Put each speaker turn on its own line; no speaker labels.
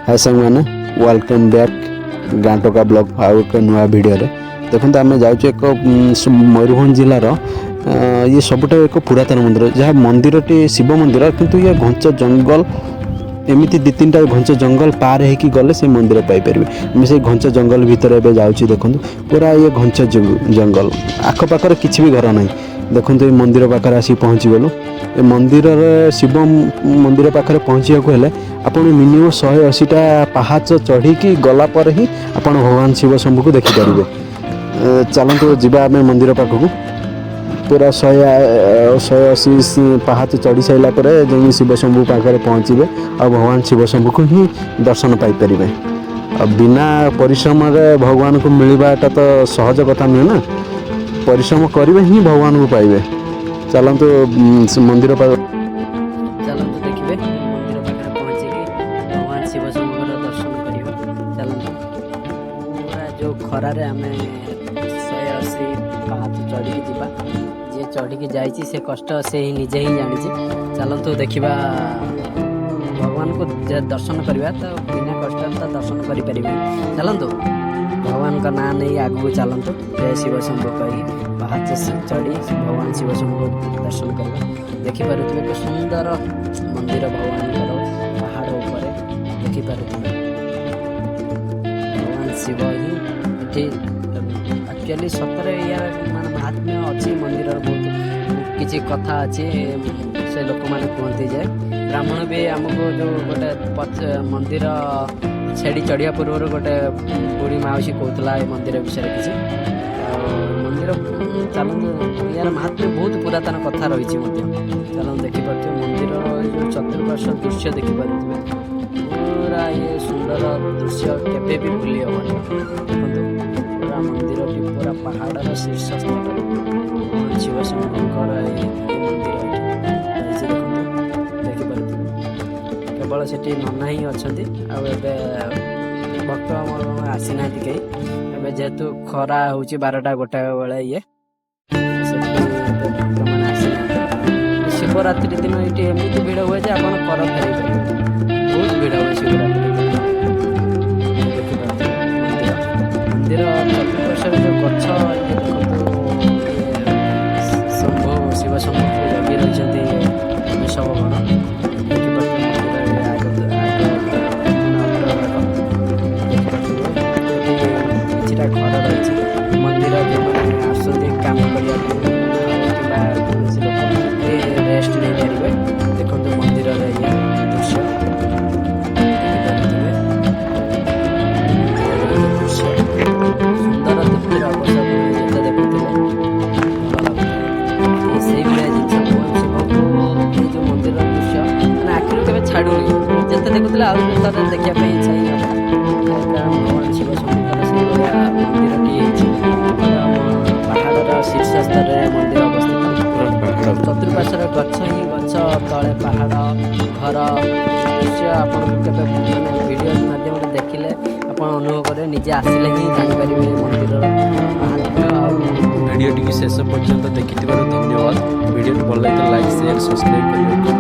ହାଏ ସାଙ୍ଗମାନେ, welcome back ଗାଁ ଟୋକା ବ୍ଲଗ୍ ଆଉ ଏକ ନୂଆ ଭିଡ଼ିଓରେ। ଦେଖନ୍ତୁ, ଆମେ ଯାଉଛୁ ଏକ ମୟୂରଭଞ୍ଜ ଜିଲ୍ଲାର ଇଏ ସବୁଠାରୁ ଏକ ପୁରାତନ ମନ୍ଦିର, ଯାହା ମନ୍ଦିରଟି ଶିବ ମନ୍ଦିର, କିନ୍ତୁ ଇଏ ଘଞ୍ଚ ଜଙ୍ଗଲ। ଏମିତି ଦୁଇ ତିନିଟା ଘଞ୍ଚ ଜଙ୍ଗଲ ପାର ହେଇକି ଗଲେ ସେ ମନ୍ଦିର ପାଇପାରିବେ। ଆମେ ସେଇ ଘଞ୍ଚ ଜଙ୍ଗଲ ଭିତରେ ଏବେ ଯାଉଛୁ। ଦେଖନ୍ତୁ, ପୁରା ଇଏ ଘଞ୍ଚ ଜଙ୍ଗଲ, ଆଖପାଖରେ କିଛି ବି ଘର ନାହିଁ। ଦେଖନ୍ତୁ, ଏଇ ମନ୍ଦିର ପାଖରେ ଆସିକି ପହଞ୍ଚିଗଲୁ। ଏ ମନ୍ଦିରରେ, ଶିବ ମନ୍ଦିର ପାଖରେ ପହଞ୍ଚିବାକୁ ହେଲେ ଆପଣ ମିନିମମ୍ 180ଟା ପାହାଚ ଚଢ଼ିକି ଗଲା ପରେ ହିଁ ଆପଣ ଭଗବାନ ଶିବ ଶମ୍ଭୁକୁ ଦେଖିପାରିବେ। ଚାଲନ୍ତୁ ଯିବା ଆମେ ମନ୍ଦିର ପାଖକୁ। ପୁରା 180 ପାହାଚ ଚଢ଼ି ସାରିଲା ପରେ ଯାଇକି ଶିବ ଶମ୍ଭୁ ପାଖରେ ପହଞ୍ଚିବେ ଆଉ ଭଗବାନ ଶିବ ଶମ୍ଭୁକୁ ହିଁ ଦର୍ଶନ ପାଇପାରିବେ। ଆଉ ବିନା ପରିଶ୍ରମରେ ଭଗବାନଙ୍କୁ ମିଳିବାଟା ତ ସହଜ କଥା ନୁହେଁ ନା। ପରିଶ୍ରମ କରିବେ ହିଁ ଭଗବାନଙ୍କୁ ପାଇବେ। ଚାଲନ୍ତୁ ସେ ମନ୍ଦିର ପାଖ
ଚାଲନ୍ତୁ ଦେଖିବେ, ମନ୍ଦିର ପାଖରେ ପହଞ୍ଚିକି ଭଗବାନ ଶିବ ଶମ୍ଭୁଙ୍କର ଦର୍ଶନ କରିବା। ଚାଲନ୍ତୁ। ପୁରା ଯେଉଁ ଖରାରେ ଆମେ 180 ପାହାଚ ଚଢ଼ିକି ଯିବା, ଯିଏ ଚଢ଼ିକି ଯାଇଛି ସେ କଷ୍ଟ ସେ ହିଁ ନିଜେ ହିଁ ଜାଣିଛି। ଚାଲନ୍ତୁ ଦେଖିବା, ଭଗବାନଙ୍କୁ ଦର୍ଶନ କରିବା ତ ବିନା କଷ୍ଟରେ ତ ଦର୍ଶନ କରିପାରିବେନି। ଚାଲନ୍ତୁ, ଭଗବାନଙ୍କ ନାଁ ନେଇ ଆଗକୁ ଚାଲନ୍ତୁ। ଜୟ ଶିବ ଶମ୍ଭୁ କହି ପାହାଚ ଚଢ଼ି ଭଗବାନ ଶିବ ଶମ୍ଭୁଙ୍କୁ ଦର୍ଶନ କରିବା। ଦେଖିପାରୁଥିବେ, ଏକ ସୁନ୍ଦର ମନ୍ଦିର ଭଗବାନଙ୍କର ପାହାଡ଼ ଉପରେ। ଦେଖିପାରୁଥିବେ, ଭଗବାନ ଶିବ ହିଁ ଏଠି ଆକ୍ଚୁଆଲି ସତରେ ୟାର ମାନେ ମାହାତ୍ମ୍ୟ ଅଛି। ମନ୍ଦିରର ବହୁତ କିଛି କଥା ଅଛି। ସେ ଲୋକମାନେ କୁହନ୍ତି ଯେ ବ୍ରାହ୍ମଣ ବି ଆମକୁ ଯେଉଁ ଗୋଟେ ପଚ ମନ୍ଦିର ସିଡ଼ି ଚଢ଼ିବା ପୂର୍ବରୁ ଗୋଟେ ବୁଢ଼ୀ ମାଉସୀ କହୁଥିଲା ଏ ମନ୍ଦିର ବିଷୟରେ କିଛି। ଆଉ ମନ୍ଦିର, ଚାଲନ୍ତୁ, ୟାର ମାହାତ୍ମ୍ୟ ବହୁତ ପୁରାତନ କଥା ରହିଛି ମଧ୍ୟ। ଚାଲନ୍ତୁ, ଦେଖିପାରୁଥିବେ ମନ୍ଦିରର ଏ ଯେଉଁ ଚତୁଃପାର୍ଶ୍ୱ ଦୃଶ୍ୟ ଦେଖିପାରୁଥିବେ, ପୁରା ଇଏ ସୁନ୍ଦର ଦୃଶ୍ୟ କେବେ ବି ଭୁଲି ହେବନି। ଦେଖନ୍ତୁ, ପୁରା ମନ୍ଦିରଟି ପୁରା ପାହାଡ଼ର ଶୀର୍ଷ ସ୍ଥଳରେ ଭଗବାନ ଶିବ ଶମ୍ଭୁଙ୍କର ଏ ମନ୍ଦିର ଏଠି ରହିଛି। ଦେଖନ୍ତୁ, ଦେଖିପାରୁଥିବେ, କେବଳ ସେଠି ନନା ହିଁ ଅଛନ୍ତି ଆଉ ଏବେ ଭକ୍ତ ଆସିନାହାନ୍ତି କେହି। ଏବେ ଯେହେତୁ ଖରା ହେଉଛି, 12ଟା 1 ବେଳେ ଇଏ, ସେଥିପାଇଁ ଏବେ ଭକ୍ତମାନେ ଆସିନାହାନ୍ତି। ଶିବରାତ୍ରି ଦିନ ଏଇଠି ଏମିତି ଭିଡ଼ ହୁଏ ଯେ ଆପଣ କର ଫେରେଇ ପାରିବେ। ବହୁତ ଭିଡ଼ ହୁଏ ଶିବରାତ୍ରି ଦିନ। ଦେଖିପାରୁଥିବେ ମନ୍ଦିର, ମନ୍ଦିର ଚତୁଃପାର୍ଶ୍ୱରେ ଯେଉଁ ଗଛ ଇଏ ଦେଖନ୍ତୁ, ଇଏ ଶମ୍ଭୁ, ଶିବ ଶମ୍ଭୁକୁ ଜଗି ରହିଛନ୍ତି ବୃଷଭଗଣ। ଦେଖିପାରୁଥିବେ, ମନ୍ଦିର ଆଗ ଆଗ ମାନେ ଅଗ୍ରଭାଗ ଦେଖିପାରୁଥିବେ। ଏଠି କିଛିଟା ଘର ରହିଛି। ମନ୍ଦିର ଯେଉଁମାନେ ଆସୁଛନ୍ତି କାମ କରିବାକୁ କିମ୍ବା କୌଣସି ଲୋକ ରେଷ୍ଟ ନେଇପାରିବେ। ଦେଖନ୍ତୁ, ମନ୍ଦିରର ଇଏ ଦୃଶ୍ୟ ଦେଖିପାରୁଥିବେ। ମନ୍ଦିରର ଇଏ ଦୃଶ୍ୟ ସୁନ୍ଦର, ତୃପ୍ତିର ଅବସର। ଯେତେ ଦେଖୁଥିଲେ ଭଲ ଲାଗୁଥାଏ। ଏ ସେଇଭଳିଆ ଜିନିଷ, ଭଗବାନ ଶିବଙ୍କୁ ଏଇ ଯେଉଁ ମନ୍ଦିରର ଦୃଶ୍ୟ ମାନେ ଆଖିରୁ କେବେ ଛାଡ଼ୁନି। ଯେତେ ଦେଖୁଥିଲେ ଆଉ ଥରେ ଦେଖିବା ପାଇଁ ଇଚ୍ଛା ହିଁ ହବ, କାରଣ ଭଗବାନ ଶିବ ଶମ୍ଭୁଙ୍କର ସେଇଭଳିଆ ମନ୍ଦିରଟି ହେଇଛି। ଆମ ପାହାଡ଼ର ଶୀର୍ଷ ସ୍ତରରେ ମନ୍ଦିର ଅବସ୍ଥିତ। ଚତୁଃପାର୍ଶ୍ୱରେ ଗଛ ହିଁ ଗଛ, ତଳେ ପାହାଡ଼, ଘର ଦୃଶ୍ୟ ଆପଣଙ୍କୁ କେବେ ମାନେ ଭିଡ଼ିଓ ମାଧ୍ୟମରେ ଦେଖିଲେ ଆପଣ ଅନୁଭବ କରିବେ, ନିଜେ ଆସିଲେ ହିଁ ଜାଣିପାରିବେ ଏ ମନ୍ଦିରର ମାହାତ୍ମ୍ୟ ଆଉ
ଭିଡ଼ିଓଟିକୁ ଶେଷ ପର୍ଯ୍ୟନ୍ତ ଦେଖିଥିବାରୁ ଧନ୍ୟବାଦ। ଭିଡ଼ିଓଟି ଭଲ ଲାଗିଥିଲେ ଲାଇକ୍, ସେୟାର, ସବସ୍କ୍ରାଇବ୍ କରିବାକୁ